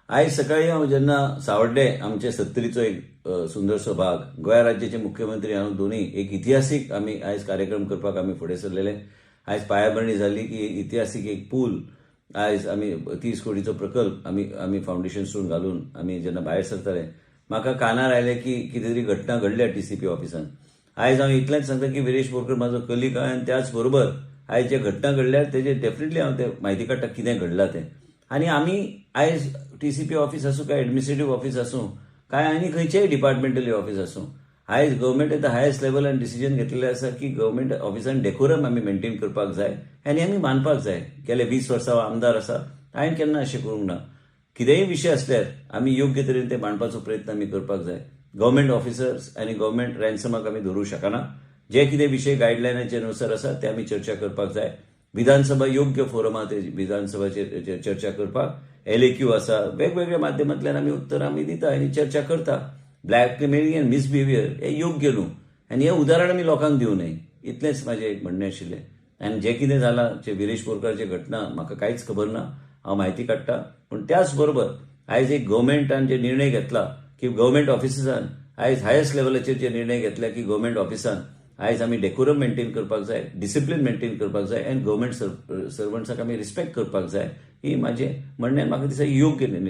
आयज सकाळी हांव जेन्ना सावड्डे, आमचे सत्तरीचो एक सुंदरसो भाग, गोंया राज्याचे मुख्यमंत्री हांव दोनूय एक इतिहासीक आमी आयज कार्यक्रम करपाक आमी फुडें सरलेले. आयज पायाभरणी जाली की इतिहासीक एक पूल आयज आमी 30 कोटीचो प्रकल्प आमी आमी फावंडेशन स्टोन घालून आमी जेन्ना भायर सरताले, म्हाका कानार आयलें की कितें तरी घटना घडल्या टीसीपी ऑफिसान. आयज हांव इतलेंच सांगता की विरेश बोरकर म्हाजो कलीग आनी त्याच बरोबर आयज जे घटना घडल्या तेजे डेफिनेटली हांव ते म्हायती काडटा कितें घडलां तें. आनी आमी आयज टीसीपी ऑफिस आसूं काय एडमिनिस्ट्रेटीव ऑफिस आसूं काय आनी खंयचेय डिपार्टमेंटली ऑफिस आसूं, आयज गव्हर्मेंट एट the highest लेवलान डिसिजन घेतलेलें आसा की गव्हर्मेंट ऑफिसान डेकोरम आमी मेंटेन करपाक जाय आनी आमी मानपाक जाय. गेले 20 वर्सां हांव आमदार आसा, हांवें केन्ना अशें करूंक ना. कितेंय विशय आसल्यार आमी योग्य तरेन ते मांडपाचो प्रयत्न आमी करपाक जाय. गव्हर्मेंट ऑफिसर्स आनी गव्हर्मेंट रॅन्समाक आमी धरूंक शकना. जे कितें विशय गायडलायनाचे नुसार आसा ते आमी चर्चा करपाक जाय. विधानसभा योग्य फोरम आहा ते विधानसभाचेर चर्चा करपाक. एलएक्यू आसा, वेगवेगळ्या माध्यमांतल्यान आमी उत्तरां आमी दिता आनी चर्चा करता. ब्लॅकमेलिंग आनी मिसबिहेवियर हे योग्य न्हू आनी हें उदाहरण आमी लोकांक दिवं नये, इतलेंच म्हाजें एक म्हणणें आशिल्लें. आनी जें कितें जालां, जे विरेश बोरकारची घटना म्हाका कांयच खबर ना, हांव म्हायती काडटा. पूण त्याच बरोबर आयज एक गव्हर्मेंटान जे निर्णय घेतला की गव्हर्मेंट ऑफिसान आयज हायस्ट लेवलाचेर जे निर्णय घेतला की गव्हर्मेंट ऑफिसान आयज आमी डेकोरम मेंटेन करपाक जाय, डिसिप्लीन मेंटेन करपाक जाय आनी गव्हर्मेंट सर्वंट्साक आमी रिस्पेक्ट करपाक जाय, ही म्हाजें म्हणणें. म्हाका दिसता योग्य निर्णय.